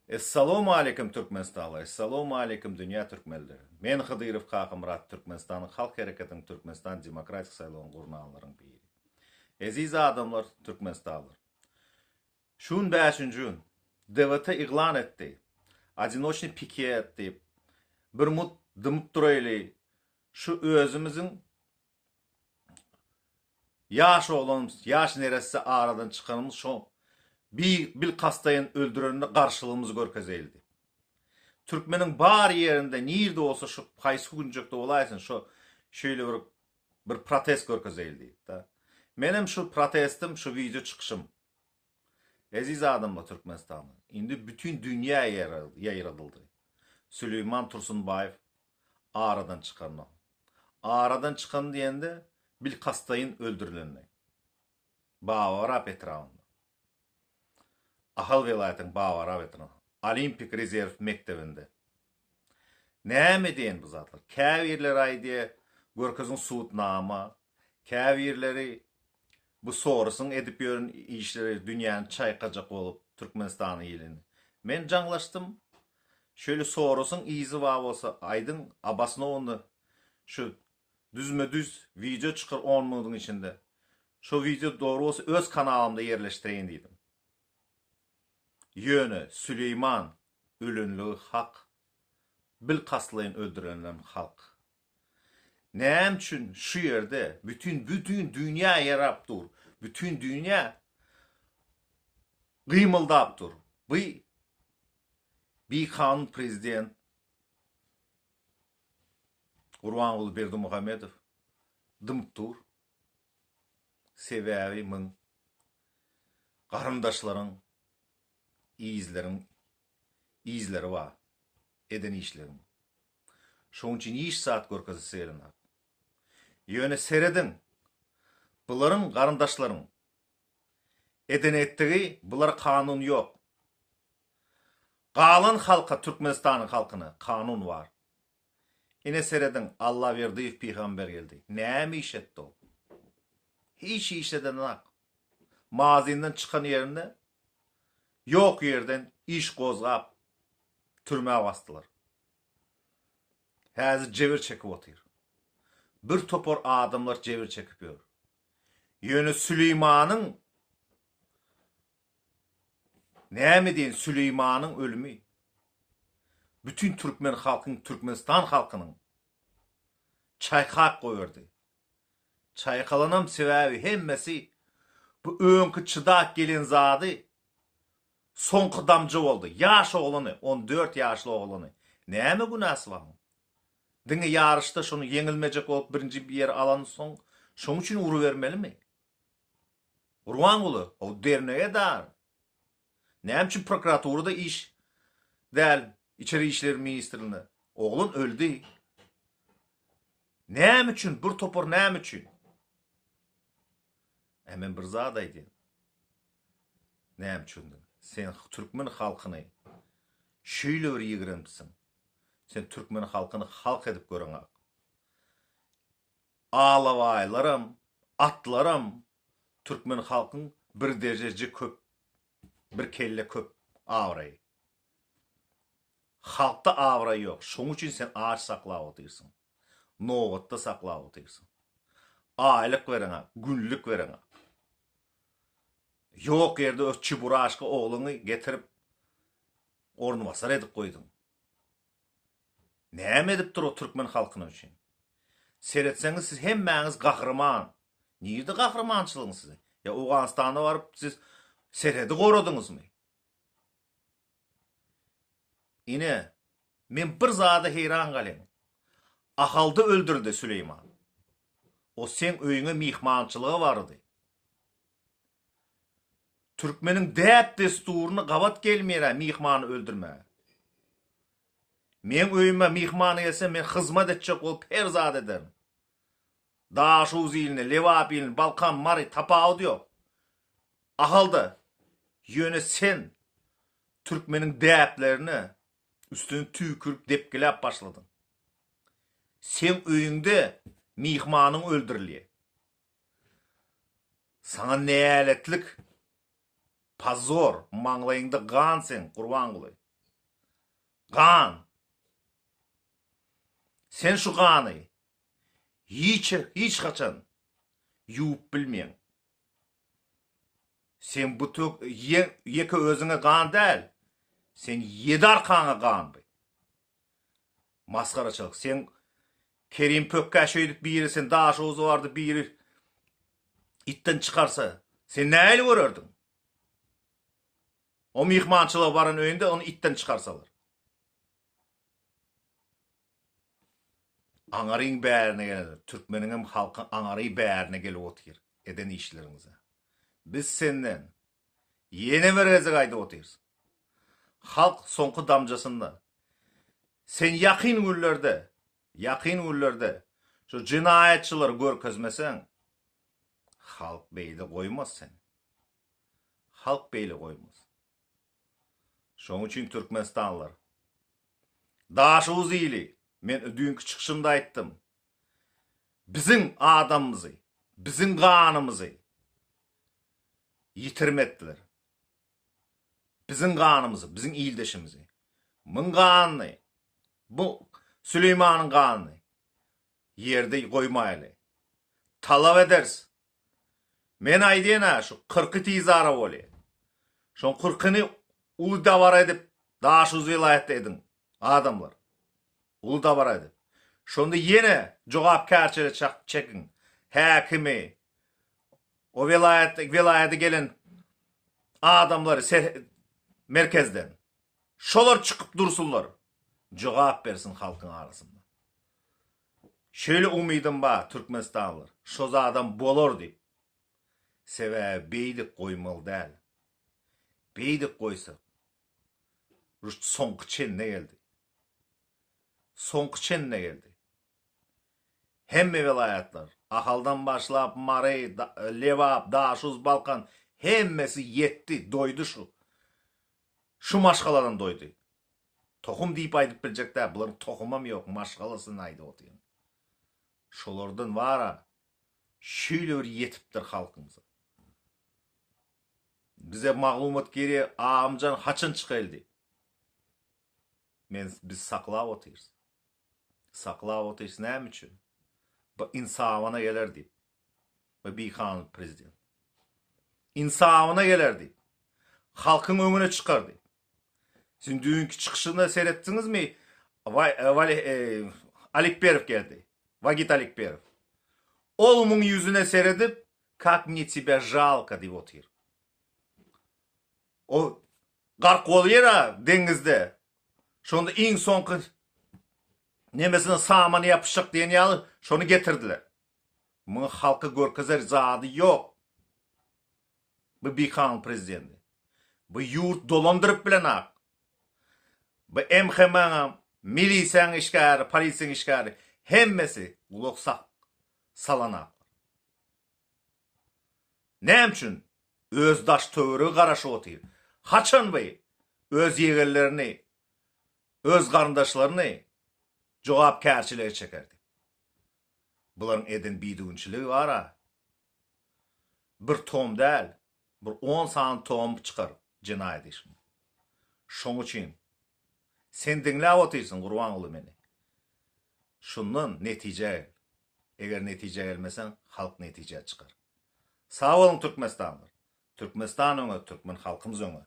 Essalawmaleýkim Türkmenistanlylar, Essalawmaleýkim dünýä türkmenleri. Men Hydyrow Kakamyrat Türkmenistanyň Halk Hereketiniň Türkmenistan Demokratik saýlawyny gurnanlaryň biri. Eziz adamlar Türkmenistanlylar. Şu gün bäşinji gün DWT yglan etdi. Odinoçnyý piket diýip bir mut dymyp duraýly şu özümiziň Ýaş oglanymyz, ýaş neresse aradan çykanymyz şo bi bilkastaýyn öldürenine garşylygymyzy görkezeýli diýip. Türkmeniň bar ýerinde nirde bolsa şu haýsy künjekde bolaýsyn şo şeýle bir bir protest görkezeýli diýip da. Menem şu protestim şu wideo çykyşym. Eziz adamlar Türkmenistanda indi bütin dünýä ýaýradyldy. Süleýman Tursunbaýew aradan çykanyny. Aradan çykany diýende bilkastaýyn öldürilenini. Babaarap etrabynda. Ahal welaýatynyň Babaarap etrabynda. Olimpik rezerw mekdebinde. Näme diýen bu zatlar? Käbirleri aýdýar, görkeziň sudnama. Käbirleri bu Sorosyň edip ýören işleri dünýäni çaýkajak bolup Türkmenistanyň ilini. Men jaňlaşdym. Şeýle Sorosyň yzy bar bolsa aýdyň obosnowany şu düzme düz wideo çykar on minudyň içinde. Şo wideo dogry bolsa öz kanalymda ýerleşdireýin diýdim. Ýöne Süleýman ölenligi hak. Bilkastlaýyn öldürenlerem halk. Näme üçin şu ýerde bütin bütin dünýä ýarap dur. Bütin dünýä gymyldap dur. Bu bikanun prezident Gurbanguly Berdimuhamedow dymyp dur. Sebäbi muň garyndaşlaryň yzlaryň yzlary bar eden işleriň. Şoň üçin hiç zat görkezesi gelenok. Ýöne serediň, bularyň garyndaşlaryň eden etdigi bulara kanun ýok. Galan halka Türkmenistanyň halkyna kanun bar. Ine serediň Allaberdiýew pygamber geldi. Näme iş etdi ol? Hiç iş edenak. Mazyndan çykan ýerinde ýok ýerden iş gozgap türmä basdylar. Häzir jebir çekip otyr. Bir topar adamlar jebir çekip ýör. Ýöne Süleýmanyň näme diýen Süleýmanyň ölümi bütin türkmen halkyň Türkmenistan halkynyň çaýkap goýberdi. Çaýkalanam sebäbi hemmesi bu öňki çydap gelen zady soňky damja boldy. Ýaş oglany, 14 ýaşly oglany. Näme günäsi bar oň? Diňe ýaryşda şony ýeňilmejek bolup birinji ýeri alansoň şoň üçin urubermelimi? Gurbanguly, o dernege dar. Näme üçin prokuraturada iş däl, içeri işler ministrliginde? Oglan öldi. Näme üçin bir topar näme üçin? E men bir zat aýdýan. Näme üçin? Sen türkmen halkyny şeýle bir ýigrenipsiň. Sen türkmen halkyny halk edip göreňok. Alabaýlaram, atlaram türkmen halkyň bir dereje köp, bir kelle köp abraýy. Halkda abraý ýok. Şoň üçin sen aç saklap otyrsyň. Nobatda saklap otyrsyň. Aýlyk bereňok, günlük bereňok. Ýok ýerde öz çiburaşka ogluňy getirip orunbasar edip goýduň. Näme edip dur o türkmen halkyna üçin? Seretseňiz siz hemmäňiz gahryman. Nirde gahrymançylygyň sizi? Ýa Owganystana baryp siz serhedi goradyňyzmy? Ine, men bir zada heýran galýan. Ahalda öldürildi Süleýman. O seň öýüňe myhmançylyga bardy. Türkmeniň däp-dessuryna gabat gelmeýär-ä myhmany öldürmäge. Meň öýüme myhman gelse men hyzmat etjek bolup her zat ederin. Daşoguz iline, Lebap iline, Balkan, Mary tapawudy ýok. Ahalda ýöne sen türkmeniň däplerine üstüne tüýkürip depgiläp başladyň. Seň öýüňde myhmanyň öldürilýär. Saňa näletlik, pozor, maňlaýyňda gan seň, Gurbanguly. Gan. Sen şu gany hiç hiç haçan ýuwup bilmeýäň. Sen bu tök ýeke özüňe gan däl. Sen ýedi arkaňa gan bu. Masgaraçylyk. Sen Kerim pökgä şeýdip biri sen Daşoguza bardy biri itden çykarsa sen nähili görerdiň? O myhmançylyga baran öýünde ony itden çykarsalar. Aňaryň bärine gelenler, türkmeniňem halky aňary bärine gelip otyr eden işleriňize. Biz senden ýene bir gezek aýdyp otyrys. Halk soňky damjasynda. Sen ýakyn günlerde, ýakyn günlerde şu jenaýatçylary görkezmeseň, halk beýle goýmaz seni. Halk beýle goýmaz. Şoň üçin türkmenistanlylar, Daşoguz ili, men düýnki çykyşymda aýtdym, biziň adamymyzy, biziň ganymyzy ýitirim etdiler. Biziň ganymyzy, biziň ildeşimizi. Muň ganyny, bu Süleýmanyň ganyny ýerde goýmaýly. Talap ederis. Men aýdýan-a şu kyrky tizara bolýa. Şoň kyrkyny uly dabara edip Daşoguz welaýatda ediň, adamlar. Uly dabara edip. Şonda ýene jogapkärçilige çekiň. Häkimi, o welaýat welaýada gelen adamlary merkezden. Şolar çykyp dursunlar. Jogap bersin halkyň arasynda. Şeýle umydym bar Türkmenistanlylar şo zadam bolar diýip. Sebäbi beýdip goýmaly däl. Beýdip goýsak rüşt soňky çenine geldi. Soňky çenine geldi. Hemme welaýatlar, Ahaldan başlap Mary, Lebap, Daşuz, Balkan hemmesi ýetdi, doýdy şu. Şu maşgaladan doýdy. Tohum diýip aýdyp biljek däl, bularyň tohumam ýok, maşgalasyny aýdyp otyryn. Şolardan bara şeýle bir ýetipdir halkymyza. Bize maglumat gerek, agamjan haçan çykaýly diýip. Men biz saklap otyrys. Saklap otyrys näme üçin? Bu insabyna geler diýip. Bu bikanun prezident. Insabyna geler diýip. Halkyň öňüne çykar diýip. Siz düýnki çykyşyna seretdiňizmi? Alikberow geldi. Wagit Alikberow. Ol muň ýüzüne seredip, kak mne tebya žalko diýip otyr. O gark bolýar-a deňizde. Şonda iň soňky nemesine samany ýapyşjak diýen ýaly şony getirdiler. Muňa halka görkezer zady ýok. Bu bikanun prezidenti. Bu ýurt dolandyryp bilenak. Bu MHM-niň, milisiýanyň işgäri, polisiýanyň işgäri hemmesi gulak sak salanaklar. Näme üçin öz daş töweregi garaşyp otyr? Haçan bu öz ýegenlerini, öz garyndaşlaryny jogapkärçilige çeker diýip. Bularyň eden bidüwünçiligi bar-a. Bir tom däl, bir on sany tom çykar jenaýat işiň. Şoň üçin sen diňläp otyrsyň Gurbanguly meni. Şundan netijä gel. Eger netijä gelmeseň halk netijä çykar. Sag boluň Türkmenistanlylar. Türkmenistan öňe, türkmen halkymyz öňe.